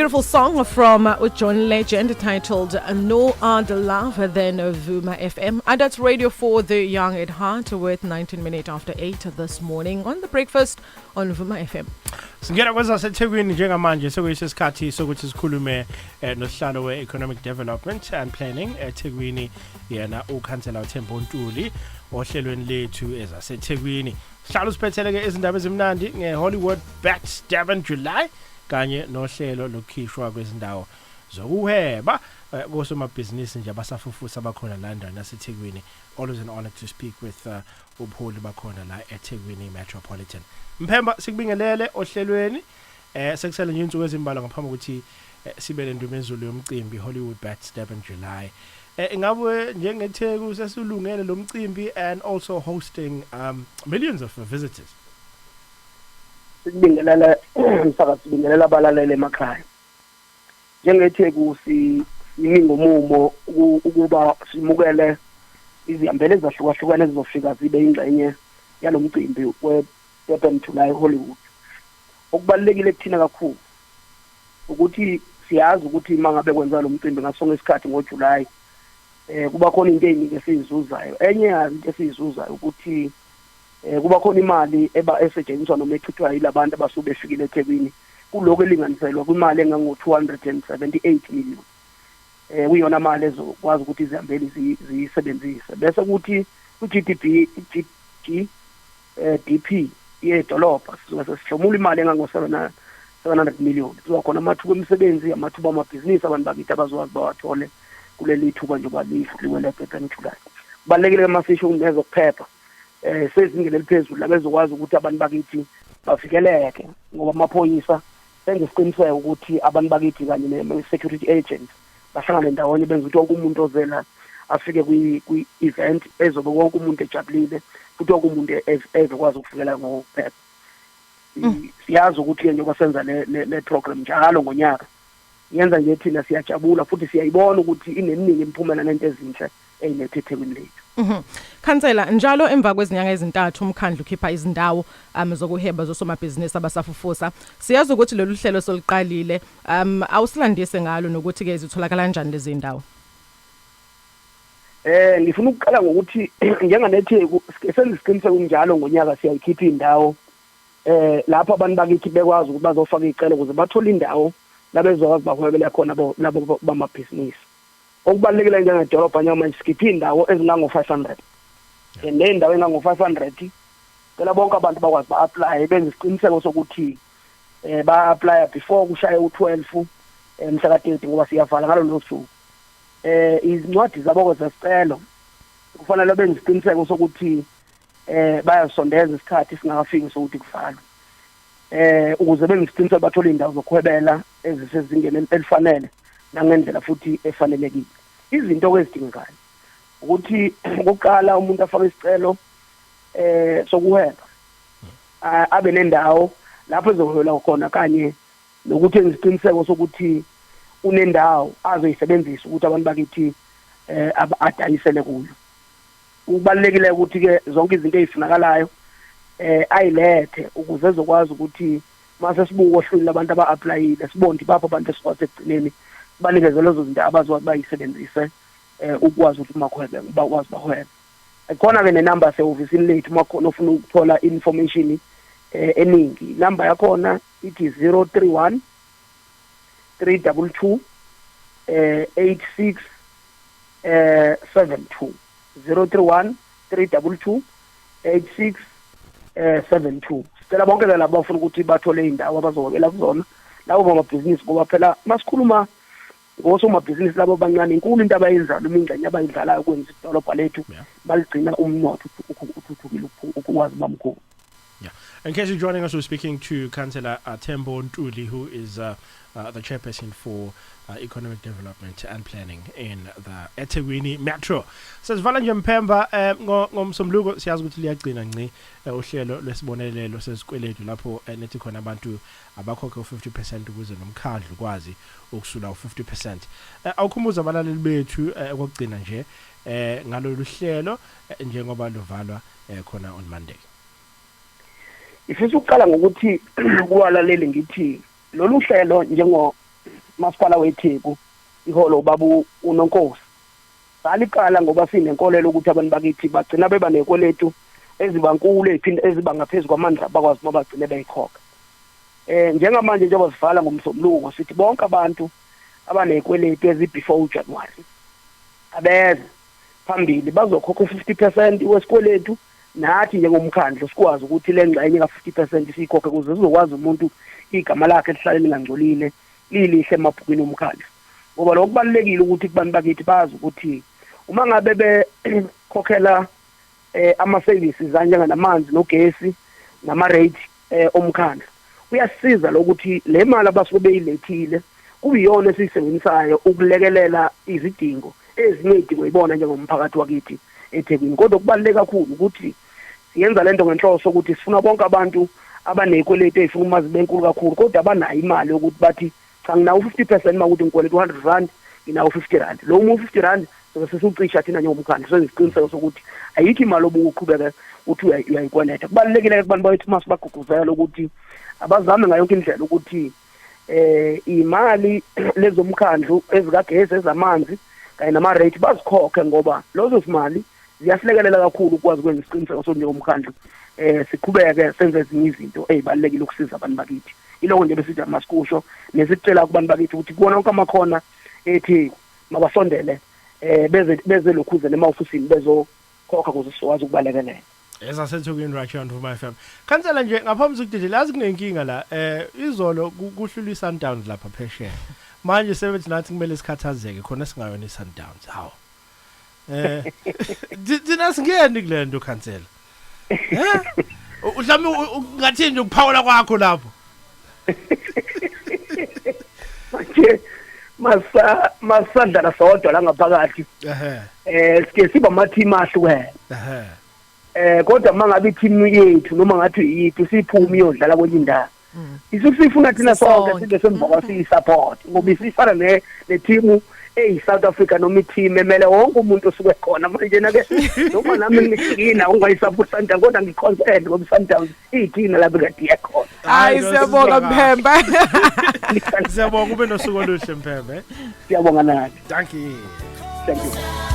Beautiful song from John Legend titled No Other Love Than Vuma FM. And that's radio for the young at heart with 19 minutes after 8 this morning on The Breakfast on Vuma FM. Singena kwezaseThekwini njengamanje, sekuyisesikhathi sokuthi sikhulume nosihlalo we-Economic Development and Planning eThekwini, yena ukhansela uThembo Ntuli, ohlelweni lethu ezaseThekwini. Sihlalo, siphethele ke izindaba ezimnandi ngeHollywood Bet Durban July kanye nohlelo lokukhishwa kwezindawo zokuhweba kosomabhizinisi nje abasafufusa abakhona la endaweni yaseThekwini. Always an honor to speak with ubuholi bakhona la eThekwini Metropolitan. Mphemba, sikubingelele ohlelweni. Sekusele nje insuku ezimbalwa ngaphambi kokuthi sibe nendumezulu yomcimbi Hollywood Bet Durban July. Ingabe njengeTheku sesilungele lo mcimbi and also hosting millions of visitors? Sikubingelele msakazi, sibingelela abalaleli emakhaya. NjengeTheku simi ngomumo ukuba simukele izihambeli ezahlukahlukene ezizofika zibe ingxenye yalomcimbi we-Durban July Hollywood. Okubalulekile kuthina kakhulu ukuthi siyazi ukuthi uma ngabe kwenza lo mcimbi ngasonke isikhathi ngoJuly kuba khona into eziningi esiyizuzayo. Enye yazo into esiyizuzayo ukuthi kuba khona imali eba esetshenziswa noma echithwa yilabantu abasuke befikile eThekwini, kuloko elinganiselwa kwimali engango 278 million. Kuyona mali ezokwazi ukuthi izihambeli ziyisebenzise, bese kuthi ku-GDP, GG DP yedolobha sizobe sesihlomula imali engango 700 million. Kuzoba khona amathuba emisebenzi, amathuba amabhizinisi abantu bakithi abazokwazi bawathole kuleli thuba njengoba livuliwe le-Durban July. Kubalulekile masisho nezokuphepha sezingeni eliphezulu labezokwazi ukuthi abantu bakithi bavikeleke, ngoba amaphoyisa enze isiqiniseko ukuthi abantu bakithi kanye ne-security agents bahlangane ndawonye, benze ukuthi wonke umuntu ozela afike kwi-event ezobe wonke umuntu ejabulile futhi wonke umuntu ezokwazi ukufikela ngokuphepha. Siyazi ukuthi-ke njengoba senza le program njalo ngonyaka, yenza nje thina siyajabula futhi siyayibona ukuthi ineminingi imiphumela nento ezinhle eyilethe eThekwini lethu. Khansela, njalo emva kwezinyanga ezintathu umkhandlu ukhipha izindawo zokuhweba zosomabhizinisi abasafufusa. Siyazi ukuthi lolu hlelo soluqalile. Awusilandise ngalo nokuthi ke zitholakala kanjani lezi ndawo. Ngifuna ukuqala ngokuthi njenganeTheku senze isiqiniseko njalo ngonyaka siyayikhipha indawo lapho abantu bakithi bekwazi ukuthi bazofaka icelo ukuze bathole indawo labezokwazi bahwebela khona labo bamabhizinisi. Okubalulekile njengedolobha njengamanje sikhiphe indawo ezingango-500, and le ndawo engango-500 cela bonke abantu bakwazi ba-apply, benze isiqiniseko sokuthi ba-apply before kushaye u-12 mhla ka-30, ngoba siyavala ngalolo suku. Izincwadi zabo zesicelo kufanele benze isiqiniseko sokuthi bayasondeza isikhathi singakafiki sokuthi kuvalwe, ukuze benze isiqiniseko bathole indawo zokuhwebela ezisezingeni elifanele nangendlela futhi efanelekile. Izinto ezidingekayo ukuthi okokuqala umuntu afake isicelo sokuhweba, abe nendawo lapho ezohwebela khona, kanye nokuthi enze isiqiniseko sokuthi unendawo azoyisebenzisa ukuthi abantu bakithi adayisele kuyo. Kubalulekile ukuthi ke zonke izinto ezifunakalayo ayilethe ukuze ezokwazi ukuthi mase sibuka ohlwini labantu aba-applyile sibone ukuthi bapho abantu esikwazi ekugcineni banikeze lezo zinto abazokwazi bayisebenzise ukwazi ukuthi makhwebe bakwazi bahwebe khona. Ke nenamba yasehhovisini lethu, uma khona ofuna ukuthola information eningi, inamba yakhona ithi 031 322 86 72, 031 322 86 72. Sicela bonke ke labo bafuna ukuthi bathole indawo abazohwebela kuzona labo bamabhizinisi, ngoba phela masikhuluma ngosomabhizinisi labo abancane, inkulu into abayenzayo noma ingxenye abayidlalayo ukwenza idolobha lethu baligcina umnotho uthuthukile, ukwazi bamkhulu. Yeah. In case you're joining us, we're speaking to Councillor Thembo Ntuli, who is the chairperson for Economic Development and Planning in the eThekwini Metro. Sesivala nje Mphemba, ngomsombuluko siyazi ukuthi liyagcina ngci uhlelo lwesibonelelo sezikweletu lapho nethi khona abantu abakhokhe u50% ukuze nomkhandlu ukwazi ukusula u50%. Awukhumbuza abalaleli bethu okugcina nje ngalolu hlelo njengoba luvalwa khona on Monday. Ngifisa ukuqala ngokuthi kubalaleli ngithi lolu hlelo njengo Masipala weTheku iholo ubaba uNonkosi. Saliqala ngoba sinenkolelo ukuthi abantu bakithi bagcina beba nekweletu ezibankulu eziphinda eziba ngaphezu kwamandla bakwazi uma bagcine beyikhokha. Njengamanje njengoba sivala ngomsombuluko, sithi bonke abantu abanekweletu ezi-before uJanuary abeze phambili bazokhokha u-50% wesikweletu, nathi njengomkhandlu sikwazi ukuthi le ngxenye ka-50% siyikhokhe ukuze sizokwazi umuntu igama lakhe lihlale lingangcolile, lilihle emabhukwini omkhandlu. Ngoba lokho kubalulekile ukuthi kubantu bakithi bazi ukuthi uma ngabe bekhokhela ama-services anjenganamanzi nogesi nama-rate omkhandlu, kuyasiza lokuthi le mali abasuke beyilethile kuyiyona esiyisebenzisayo ukulekelela izidingo ezinye izidingo ibona njengomphakathi wakithi eThekwini. Kodwa kubaluleke kakhulu ukuthi siyenza lento ngenhloso ukuthi sifuna bonke abantu abanezikweletu ezifuna uma zibe nkulu kakhulu kodwa abanayo imali yokuthi bathi cha, nginawo 50%, makuthi ngikweleta u100 rand, nginawo 50 rand, lo mu 50 rand sobe sesiwucisha thina njengomkhandlu, senze isiqiniseko sokuthi ayikho imali obukuqhubeka uthi uyayikweleta. Kubalulekile kubantu bakithi uma sibagqugquzela ukuthi abazame ngayo yonke indlela ukuthi imali lezomkhandlu ezikagesi, ezamanzi kanye nama rate bazikhokhe, ngoba lozo zimali ziyasilekelela kakhulu ukwazi ukwenza isiqiniseko sokuthi njengomkhandlu siqhubeke senze ezinye izinto ezibalulekile ukusiza abantu bakithi. Iloko nje besithi masikusho nesicela kubantu bakithi ukuthi kuwona wonke amakhona eTheku mabasondele beze lokhuzela ema-ofisini bezokhokha ukuze sizokwazi ukubalekelela. EzaseThekwini right here on Vuma FM. Khansela, nje ngaphambi kokudedela, yazi kunenkinga la, izolo kuhlulwa iSundowns lapha phesheya. Manje sebethi nathi kumele sikhathazeke khona singayona iSundowns. Hawu. Thina singeni kule nto, khansela. Eh? Mhlawumbe ungathini nje ukuphawula kwakho lapho? Manje masadlala sodwa la ngaphakathi, sike siba ama team ahlukene. Kodwa mangabe i-team yethu noma ngathi yiphi siphuma iyodlala kwenye indawo, isuke sifuna thina sonke Sisonke. sibe semva kwasiyi-support, ngoba isifana ne-team eyi-South Africa noma i-team emele wonke umuntu osuke khona. Manje na-ke noma nami ngishikina ungayisupport Sundowns, kodwa ngi-concerned ngoba i-Sundowns iyithina lapho kade iyakhona. Hayi, no, siyabonga, sizwa kahle. Mphembe. Siyabonga, ube nosuku oluhle, Mphembe. Siyabonga nathi. Thank you. Thank you.